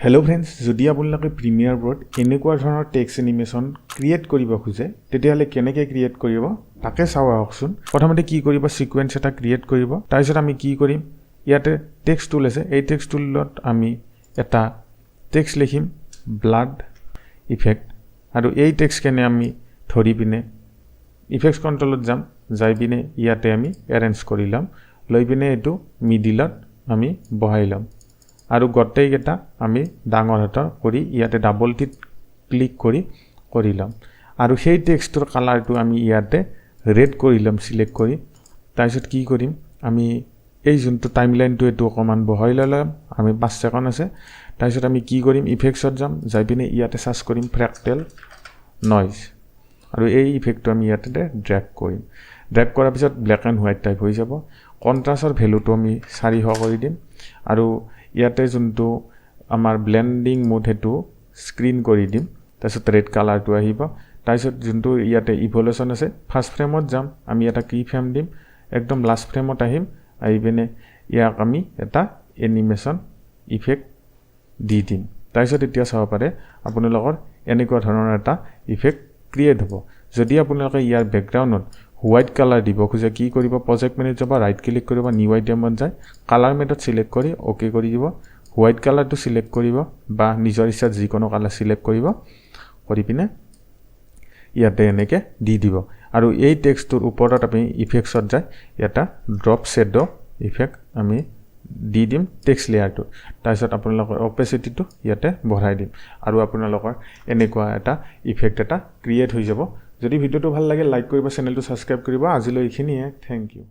Hello' friends, যদি আপোনালোকে premier প্ৰ'ত এনেকুৱা ধৰণৰ টেক্সট এনিমেশ্যন ক্ৰিয়েট কৰিব খোজে, তেতিয়াহ'লে কেনেকৈ ক্ৰিয়েট কৰিব তাকে চাওঁ আহকচোন। প্ৰথমতে কি কৰিব? ছিকুৱেঞ্চ এটা ক্ৰিয়েট কৰিব। তাৰপিছত আমি কি কৰিম? ইয়াতে টেক্সট টুল আছে। এই টেক্সট টুলত আমি এটা টেক্সট লিখিম, ব্লাড ইফেক্ট। আৰু এই টেক্সটখিনি আমি ধৰি পিনে ইফেক্টছ কণ্ট্ৰলত যাম, যাই পিনে ইয়াতে আমি এৰেঞ্জ কৰি ল'ম। লৈ পিনে এইটো মিডিলত আমি বহাই ল'ম আৰু গোটেইকেইটা আমি ডাঙৰ হাতৰ কৰি ইয়াতে ডাবল টিত ক্লিক কৰি কৰি ল'ম। আৰু সেই টেক্সটটোৰ কালাৰটো আমি ইয়াতে ৰেড কৰি ল'ম চিলেক্ট কৰি। তাৰপিছত কি কৰিম? আমি এই যোনটো টাইম লাইনটো, এইটো অকণমান বঢ়াই লৈ ল'ম আমি, 5 ছেকেণ্ড আছে। তাৰপিছত আমি কি কৰিম? ইফেক্টছত যাম, যাই পিনে ইয়াতে চাৰ্চ কৰিম ফ্ৰেক্টেল নইজ আৰু এই ইফেক্টটো আমি ইয়াতে ড্ৰেগ কৰিম। ড্ৰেগ কৰাৰ পিছত ব্লেক এণ্ড হোৱাইট টাইপ হৈ যাব। কণ্ট্ৰাছৰ ভেলুটো আমি 400 কৰি দিম আৰু ইয়াতে যোনটো আমাৰ ব্লেণ্ডিং মোড, সেইটো স্ক্ৰীণ কৰি দিম। তাৰপিছত ৰেড কালাৰটো আহিব। তাৰপিছত যোনটো ইয়াতে ইভলিউশ্যন আছে, ফাৰ্ষ্ট ফ্ৰেমত যাম, আমি এটা কি ফ্ৰেম দিম। একদম লাষ্ট ফ্ৰেমত আহিম, আহি পিনে ইয়াক আমি এটা এনিমেশ্যন ইফেক্ট দি দিম। তাৰপিছত এতিয়া চাব পাৰে, আপোনালোকৰ এনেকুৱা ধৰণৰ এটা ইফেক্ট ক্ৰিয়েট হ'ব। যদি আপোনালোকে ইয়াৰ বেকগ্ৰাউণ্ডত হোৱাইট কালাৰ দিব খোজে, কি কৰিব? প্ৰজেক্ট মেনুত যাব, ৰাইট ক্লিক কৰিব, নিউ আইটেমত যায় কালাৰ মেথড চিলেক্ট কৰি অ'কে কৰি দিব। হোৱাইট কালাৰটো চিলেক্ট কৰিব বা নিজৰ ইচ্ছাত যিকোনো কালাৰ চিলেক্ট কৰিব, কৰি পিনে ইয়াতে এনেকৈ দি দিব। আৰু এই টেক্সটটোৰ ওপৰত আমি ইফেক্টছত যায় এটা ড্ৰপ শ্বেড' ইফেক্ট আমি দি দিম টেক্সট লেয়াৰটো। তাৰপিছত আপোনালোকৰ অপেচিটিটো ইয়াতে বঢ়াই দিম আৰু আপোনালোকৰ এনেকুৱা এটা ইফেক্ট এটা ক্ৰিয়েট হৈ যাব। যদি ভিডিঅ'টো ভাল লাগে, লাইক কৰিব, চেনেলটো ছাবস্ক্ৰাইব কৰিব। আজিলৈ এইখিনিয়ে। Thank U.